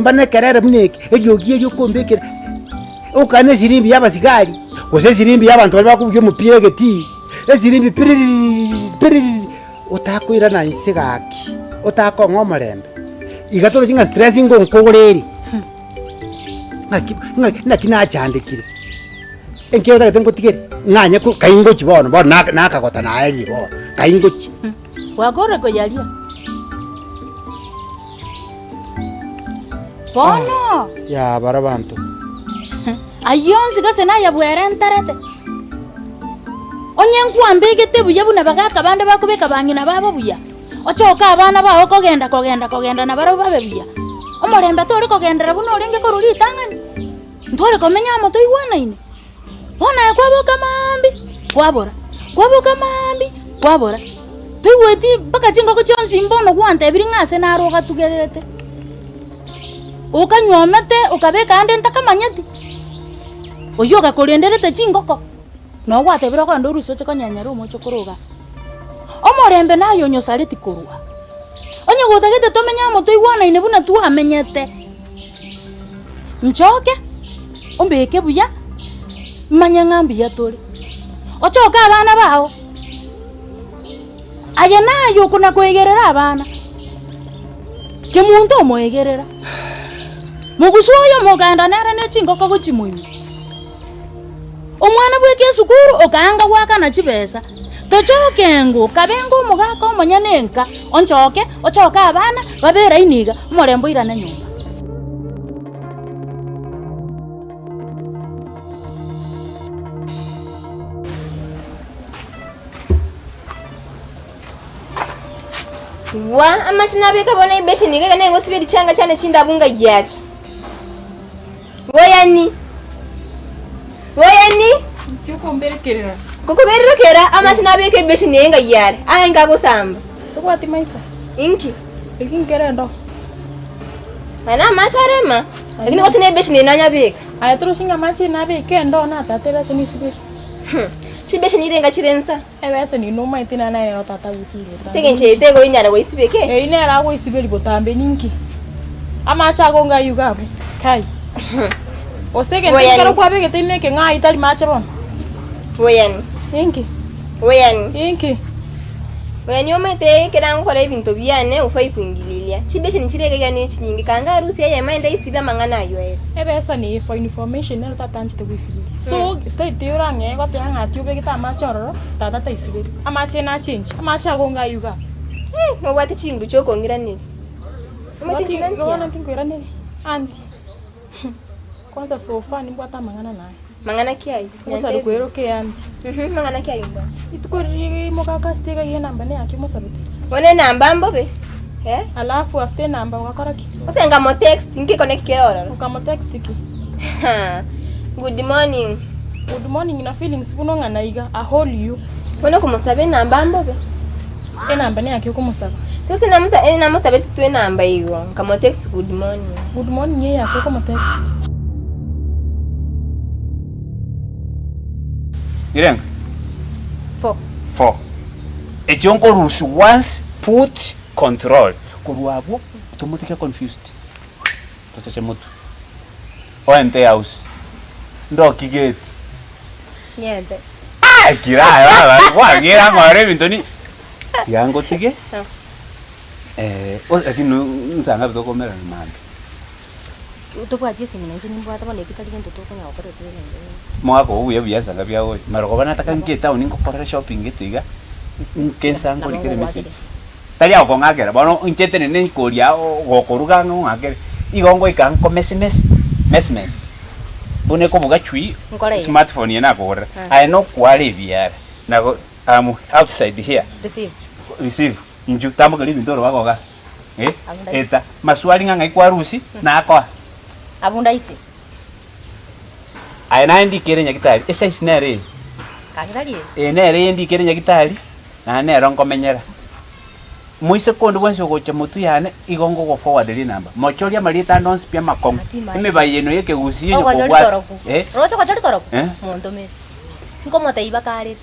Mbana ekerere buna eke, eriogi eri okombekera, okana esirimbi ya abasigari, gose esirimbi ya abanto baria bakobugia omopira egetii, esirimbi piririririri piriririr, otakoirana inse gaki, otakong'a omorembe, iga torochi ng'a stress ngonkogora ere, ng'aki ng'aki naki nachandekire, enkere otagete ngotigere, ng'anye ko kai ngochi bono bono naka nakagota naerire bono, kai ngochi. Gwakorire koyaria. Bono. Yaa bara abanto. Ayio onsi gose nayabwerenterete. Onye nkwambegete buya buna bagaka bande bakobeka bang'ina babo buya, ochoke abana bao kogenda kogenda kogenda nabarabwo babe buya. Omorembe tore kogenderera buna orenge korwa ritang'ani, ntware komenya amo toigwanaine. Bono aye kwaboka maambia, kwabora, kwaboka maambia, kwabora. Toigweti mpaka chingoko chionsi mbono gwantebirie ng'a ase naro ogatugererete. Okanyuomete okabeka ande ntakamanyeti, oyio ogakorenderete chingoko, noo gwatebire okogenda orusie oche konyenyera omochokoro igaa. Omorembe naye onyosareti korwa. Onye gotagete tomenye amo toigwanaine buna twamenyete. Nchoke, ombeke buya, manye ng'a mbuya tore. Ochoke abana bao, aye naye okona koegerera abana, kemunto omoegerera, mogusu oyo mogenda nere ne chingoko gochia moino. Omwana bweka esukuru okaanga goakana chibesa, tochoke ng'o kabe ng'o omogaka omonyene enka, onchoke, ochoke abana, babe eraini iga, omorembe oirane nyomba. Igwa, amache nabeka bono ebeseni iga iga nengosibia chianga chiane chindabu ngaiache. Boyani, boyani. Inki okomberekerera? Ngokobererekera amache nabeke ebeseni eye ng'ai are, aye nkagosamba. Tobwati maiso? Inki? Eki nkere endo. Aya namache arema, lakini gose nebeseni eye nanyabeka. Aye torochi ng'a amache nabeke endo na tata ebeseni esibere. Chibeseni irenga chire nsa. Ebeseni nomaete nere nere tata agosiberia botambe. Ase engencho eye tegoinyara goisibeke. Eyio nere agoisiberia botambe ninki? Amache ago ng'ai iga abwo? Kai. Gose egento Boyani. ekero kwabegete ime eke ng'ai tari mache bono? Boyani. Inki? Boyani. Inki? Boyani omanyete ekero agokora ebinto biane hufai kuingililia. Chibeseni chire iga iga ne chinyinge kanga arusie eyemo ende aisibe amang'ana ayio aere. Ebeseni eye for information nero tata anchete goisiberia. So style tiga orang'ee goteba ng'a ati obegete amache ororo. Tata taisibeti amache nachenchi, amache ago ng'ayio iga. Eh, nobwate chinguru chi'okong'iraneria. Omanyete inche nanti Bono aa. tinkoiraneria aunty kwanza so far nimbwate amang'ana naye. Mang'ana ki ayio? Ngochare kweroka ee aunty. Mhm, mang'ana ki ayio mbwate? Rituko riria mogaka ase iga iga enamba neyake mosabete. Bono enamba mbobe, eh? Alafu after enamba ogakora ki? Gose nkamotext, nkekone ki kere ororo? Okamotext ki? Good morning. Good morning na feelings buna ong'ana iga, a whole you. Bono okomosaba enamba mbobe. Enamba neyaki okomosaba? Gose namuta eh, namosabete tu enamba igo, nkamotext good morning. Good morning eyaki okomotext? Irenga? Four. Four. Echio nkorusia once put control. Korwa abwo tomotige confused. Tocheche motwe. Oente house. Ndoki gate. Ng'ente. Ah kira aye baba kwang'ira ng'ore ebinto ni tiga ngotige eh lakini nsa ngapi tokomerana mambia. Tobwati esimi nainche nimbwate bono eki tari gento tokonyara gokora ekero Omogaka obo buya buya nsa ngapi agocha. Marogoba nataka nke etown ngokorere shopping gete iga nke nsa nkorikere emessage. Tari agokong'akera, bono inche ntenene koria gokoruga ang'e ong'akere, igo ngoika nkomesimesi, mesimesi, buna ekobuga chui, Nkore iga. smartphone eye nakogorera, aye nokwara ebiara, nago am outside here, Receive. receive, inchu tambokeria ebinto orobaga iga, eh, Abwo ndaisi. eta, maswali ng'a ng'ai kwarusia, nakoa. Abwo ndaisi. Aye naye ndikere nyagitari, esize nere eye. Gaki tari eye. Eye nere eye ndikere nyagitari. Naende nero nkomenyera. Moiseke onde bwensi ogocha motwe yane, igo ngogoforwarderia enamba. Mochorie amarieta ande onsi pi amakong'u. Emebayeno y'ekegusii onye Ogochori kobwate. koroku. Eh? Roche ogochori koroku? Eh? Montomere. Nkomotebia bakarere.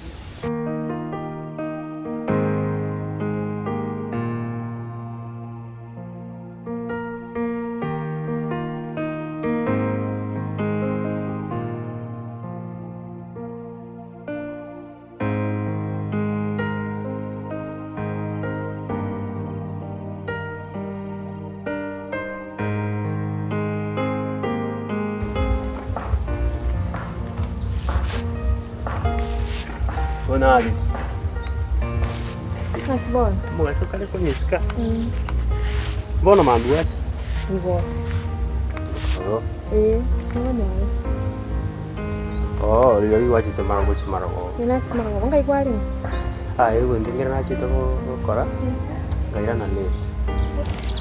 Onarire. Naki bono? Omogaso kare konyesika. Bono mambia gwacha. Igoro. Oro. Ee, nigo nyore. Oo, rirorio gwachete mara gochia marogoba. Ee, nachete marogoba, nkai kwarenge? Aye egento nkere nachete gokora, nkairana late.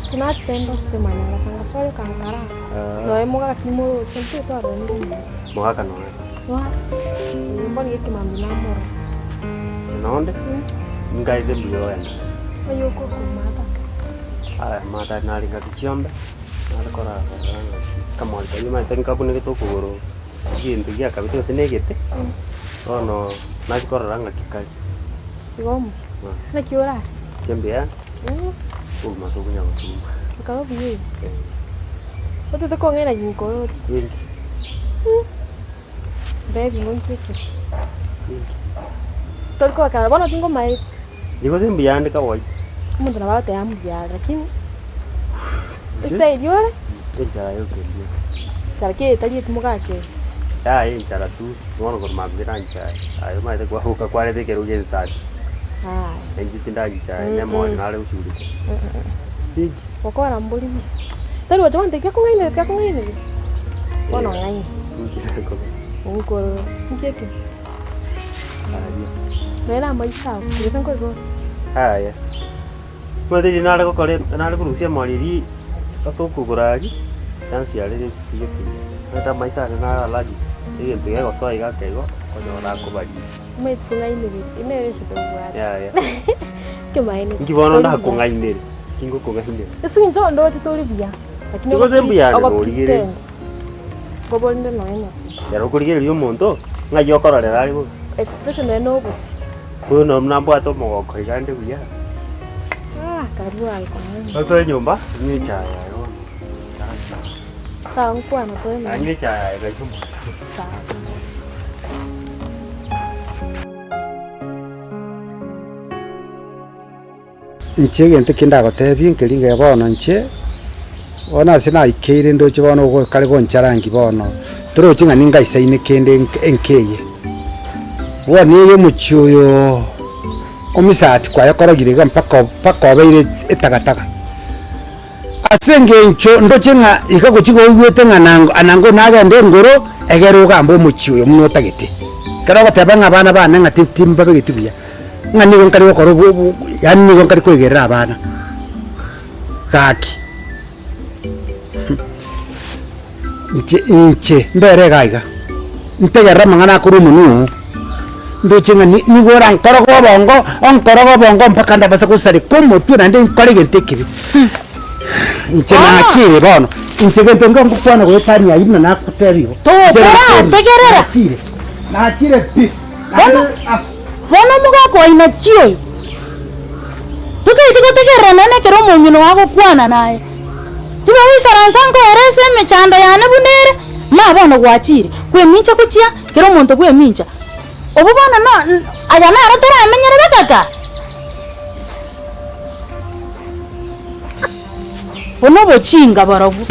Inche nachete ndosete manyara changa sore kankara. Noe mogaka moroche ntwe twaroranire nyuma. Mogaka noe. Noare. Ee, mbono geke mambia namorora. Nonde, nkaete mbuya ogenda. Oyio okorokwa Martha. Aya, Martha nare ngase chiombe, nare korara korora ng'aki kamori karia omanyete nkabunegete okogoro egento giakabete gose na egete, bono nachia korora ng'aki kare. Igo omokia. Naki orare? Inche mbuya, obogima tokonya gosuma. Okaba buya oyo? Otete kong'aina ginkoroche. Inki? Baby ngo nki ekero? Inki? Tori kogakana bono tingomaeti. Inche gose mbuya ande kawaida. Omonto nabo agoteba mbuya are lakini estyle ore. Enchara yoka eria. Enchara ki etari eti mogakera? Yaya enchara tu, bono korwa mambia nanchae, aye omanyete kwaboka kwareta ekerogo gia ensaki. Yaya. Inche tindanchae, nemori nare goshughulika. Inki? Gokora mbori buya. Tari gocha gontebia tiakong'ainereria tiakong'ainereria, bono ong'aini. Inki nakong'aini? Onkorosia, inki ekebe? Aria. Nonya na amaiso ago, gose nkoigwa ore? Yaya. Omanyete riria nare gokora nare korusia emori eria ase okogoro aria, yansiarera esiki gete. Omanyete amaiso ane naro allergic, egento gegosoa iga ake igo, okonyora akobaria. Omanyete kong'ainereria, eye nere eshida obwate. Yaya. Ekemanyererio. Inki bono ndakong'ainere? Inki ngokong'ainera? Ase eng'encho ndoche tori buya, lakini Chigose mbuya ande norigereria. ogopretend, nkoborinde nonya nyatichi. Ekero okorigereria omonto, ng'ai okororera are bobe? Expression eye na obosio. Bono nabo nabwate omogoko iga ande buya. Ah, karue aye kong'aina. Osoe nyomba, onywe echae yaye bono. Sawa nkwana tore naye. Anywe echae yaye gaki omogaso. Sawa. Inche egento eke ndagotebie nkeri ng'a bono inche, bono ase naikeire ndoche bono ogo kare goncharangi bono, toroche ng'a ningaisaine kende enk enka eye. Bono eye omochie oyooo omisati kwayekorogire iga mpaka mpaka obeire etagataka. Ase engencho ndoche ng'a iga gochia koigwete ng'a nango anango nagende engoro, egere ogambe omochie oyo buna otagete. Ekero ogoteba ng'a abana bane ng'a ti timbabegeti buya, ng'a nigo nkare gokora obo obo yaani nigo nkare koigerera abana, gaki inche inche mbere iga iga, ntegerere amang'ana akorwa omonwe oo, ndoche ng'a ni nigo orankoroge obongo, onkoroge obongo mpaka ndabasa gosareka omotwe naende nkore egento ekebe. Inche nachire bono, inche gento nge ngokwana goetania aywo buna nagotebi igo. Inche nachire, Tokorategerera. nachire, nachire pi, Bono, naende ah. bono omogaka oino ki oyo? Totaeti gotegerera nonya ekero omong'ina oo agokwana naye. Ribaga oisaransa nkoerese emechando yane buna ere, ma bono gwachire, kwemincha gochia kera omonto bwemincha. Obwo bono no aya naro toramenyerere kaka? Buna obochinga barobwo.